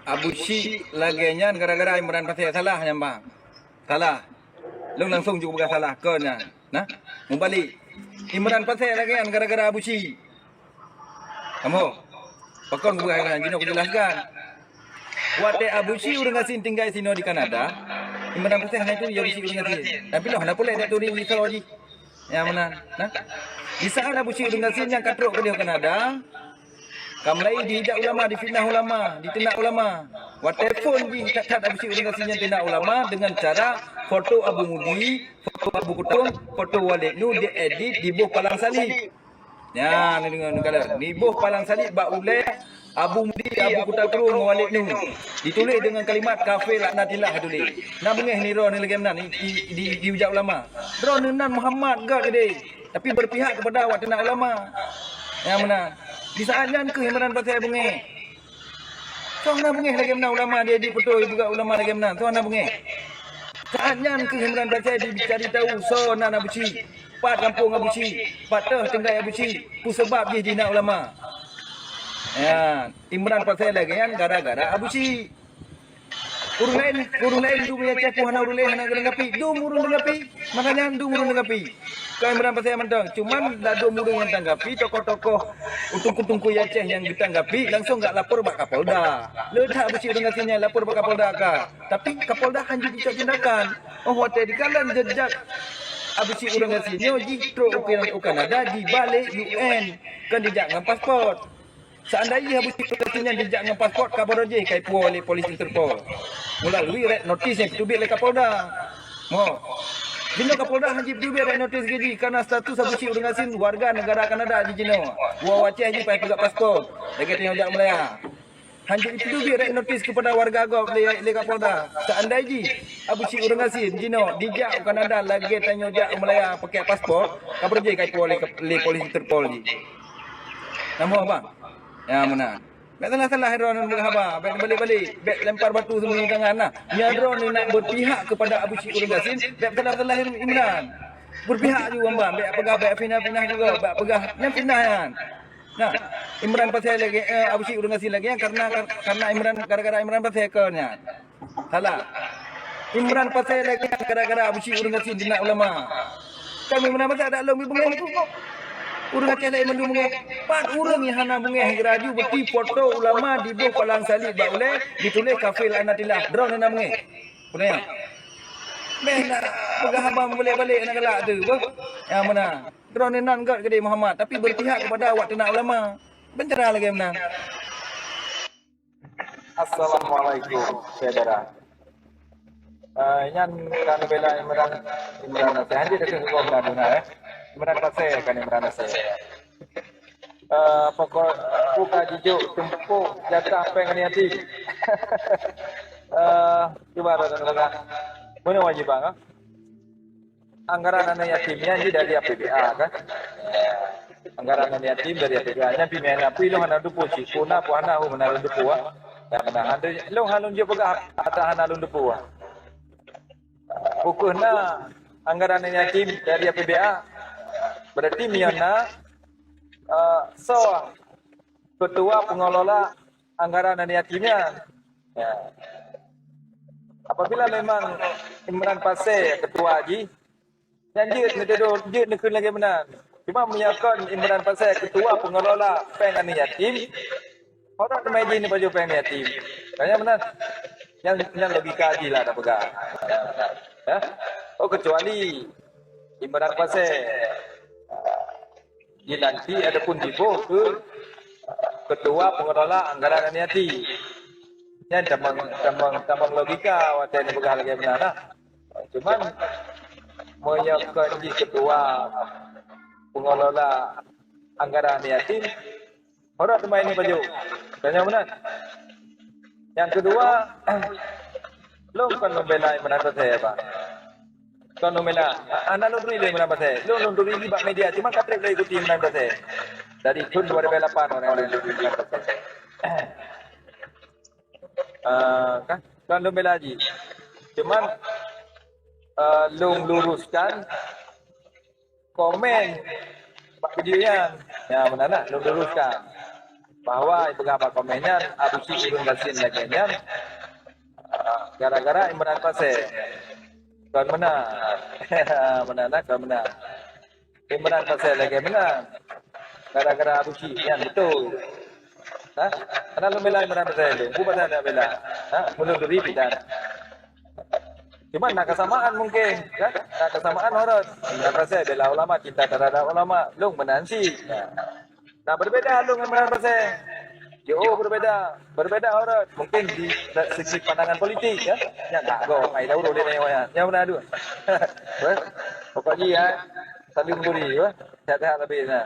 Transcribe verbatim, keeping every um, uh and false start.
Abu Syik lagèe nyan gara-gara Imran Pasè salah nyan, bang. Salah. Lôn langsung jipeugah salah kon nyan. Nah, meubalek. Imran Pasè lagèe nyan gara-gara Abu Syik. Kamoe. Pakon kupeugah nyan, jinoe kujelaskan. Watèe Abu Syik ureueng gasien tinggai sinoe di Kanada, Imran Pasè hana itu ya Abu Syik ureueng gasien. Tapi lôn hana peureulèe dak turi isoe jih. Nyang meunan, nah. Di saat Abu Syik ureueng gasien nyang ka trok keudéh Kanada, ka mulai diijak ulama, difitnah ulama, diteunak ulama. Watèe phôn jih that-that Abu Syik ureueng gasien nyang teunak ulama dengan cara foto Abu Mudi, foto Abu Kutum, foto Walid Nu diedit diboh palang salib. Nyan, neudeungoe neukalon. Diboh palang salib bak ulèe Abu Mudi, Abu Kuta Krueng ngon Walid Nu. Dituléh deungon kalimat kafé laknatillah dituléh. Na beungèh nirok ni lagèe meunan, di, di, di, diujak ulama. Droeneuh nan Muhammad göt keudéh, tapi berpihak kepada awak teunak ulama. Nyang meunan. Di saat nyan keuh Imran Pasè beungèh. Soe na beungèh lagèe meunan ulama dia dipeutôi buka ulama lagèe meunan. Soe na beungèh. Saat nyan keuh Imran Pasè dicari tahu soe nan Abu Syik. Pat kampung Abu Syik, pat teuh tinggai Abu Syik, peue sabab jih jiteunak ulama. Ya, Imran Pasè lagèe nyan gara-gara Abu Syik. Ureueng laén, ureueng laén dum nyang ceh pih hana ureueng laén hana geutanggapi, dum ureueng tanggapi. Makanya dum ureueng tanggapi. Kon Imran Pasè mantong, cuman ladum ureueng nyang tanggapi, tokoh-tokoh, teungku-teungku Aceh nyang geutanggapi langsung geulapor bak Kapolda. Le that Abu Syik ureueng gasien nyan lapor bak Kapolda ka. Tapi Kapolda hana jicok tindakan. Oh, watèe dikalon jejak Abu Syik ureueng gasien nyoe jih trok u Kanada diba lé U N, kon dijak ngon paspor. Seandai jih Abu Syik ureueng gasien nyan dijak ngon paspor, ka barô jih ka ipuwoe lé polis Interpol melalui red notice nyang teubiet lé Kapolda. Mo. Jinoe Kapolda hana jiteubiet red notice lagèe jih karena status Abu Syik ureueng gasien warga negara Kanada jih jinoe. Woe Aceh jih payah peugah paspor. Lagèe tanyoe jak Malaya. Hana jiteubiet red notice kepada warga gob lé, lé Kapolda. Seandai jih Abu Syik ureueng gasien jinoe dijak u Kanada lagèe tanyoe jak u Malaya pakai paspor, ka barô jih ka ipuwoe lé, lé polis Interpol jih. Namoh bang? Ya, meunan. Bèk salah-salah droeneuh peugah haba, bèk balek-balek, bèk lempar batu seumeunyoe tangan nah. Nyan droeneuh nak berpihak kepada Abu Syik ureueng gasien, bèk salah-salah Imran. Berpihak ju bang, bèk peugah, bèk fitnah-fitnah juga, bèk peugah nyan fitnah nyan. Nah, Imran Pasè lagèe, eh, Abu Syik ureueng gasien lagèe nyan karena, karena Imran, gara-gara Imran Pasè kon nyan. Salah. Imran Pasè lagèe nyan gara-gara Abu Syik ureueng gasien teunak ulama. Kan Imran Pasè adak lôn beungèh tu. Ureueng Aceh laén mandum beungèh. Pat ureueng nyang hana beungèh geuraju beuti foto ulama diboh palang salib bak ulèe dituléh kafé laknatillah. Droeneuh na beungèh. Peue nyan? Bèk nak peugah haba meubalek-balek hana galak tu. Beuh. Nyang meunan. Droeneuh nan göt keudéh Muhammad, tapi berpihak kepada awak teunak ulama. Bèk cara lagèe meunan. Assalamualaikum, syedara. Eh, nyan kan bela Imran, Imran Pasè. Hanjeuet takheun keu Imran Pasè, eh. Imran Pasè kan Imran Pasè. Eh, pokok buka jijok tumpuk jatah péng aneuk yatim. Eh, cuba dah dengar. Mana wajib bang, ah? Anggaran aneuk yatim nyan jih dari A P B A kan. Anggaran aneuk yatim dari A P B A. Nyan pih meunan pih lôn hana teupeu cit. Peue na peue hana, oh, meunan lôn teupeu, ah. Nyang meunan. Lôn hana lôn jeuet peugah ata hana lôn teupeu, ah. Pukon na anggaran aneuk yatim dari A P B A. Berarti meunyoe na, eh, soe ketua pengelola anggaran aneuk yatim nyan. Ya. Apabila memang Imran Pasè ketua jih, nyan jeuet neutudoh, jeuet neukheun lagèe meunan. Cuma meunyoe kon Imran Pasè ketua pengelola péng aneuk yatim, orang teuma jih neupajoh péng aneuk yatim. Kan nyan meunan. Nyan, nyan logika jih lah tapeugah. Ya. Oh, kecuali Imran Pasè dilantik ataupun jiboh keu ketua pengelola anggaran aneuk yatim. Nyan tamong, tamong, tamong logika watèe neupeugah lagèe meunan lah. Cuman, meunyoe kon jih ketua pengelola anggaran aneuk yatim, orang teuma neupajoh. Tanya meunan. Nyang keudua, lôn kon lôn bela Imran Pasè, Pak. Kon lôn bela. Hana lôn turi lé Imran Pasè. Lôn, lôn turi bak media, cuma ka trép lôn ikuti Imran Pasè. Dari thôn dua ribu lapan orang lôn ikuti Imran Pasè. Ah, kan? Kon lôn bela jih. Cuman, eh, lôn luruskan komen bak video nyan. Ya, meunan lah, lôn luruskan. bahwa peugah bak komen nyan, Abu Syik ureuëng gasien lagée nyan, ah, gara-gara Imran Pasé. Kon meunan. Meunan, nah, kon meunan. Imran Pasé lagée meunan. Gara-gara Abu Syik nyan betul. Ha? Karena lôn bela Imran Pasé lôn. Bukan pasal nak bela. Ha? Meunurut diri bidan. Cuma na kesamaan mungkin, kan? Na kesamaan horot. Imran Pasé bela ulama, cinta terhadap ulama. Lôn meunan sih. Nah, berbeda lôn ngon Imran Pasé. Jauh berbeda. Berbeda horot. Mungkin di segi pandangan politik, ya. Yang tak go, ai dah urus dia nanya. Yang mana tu? Pokok ji, ya. Sambil memberi, ya. Sehat-sehat lebih, nah.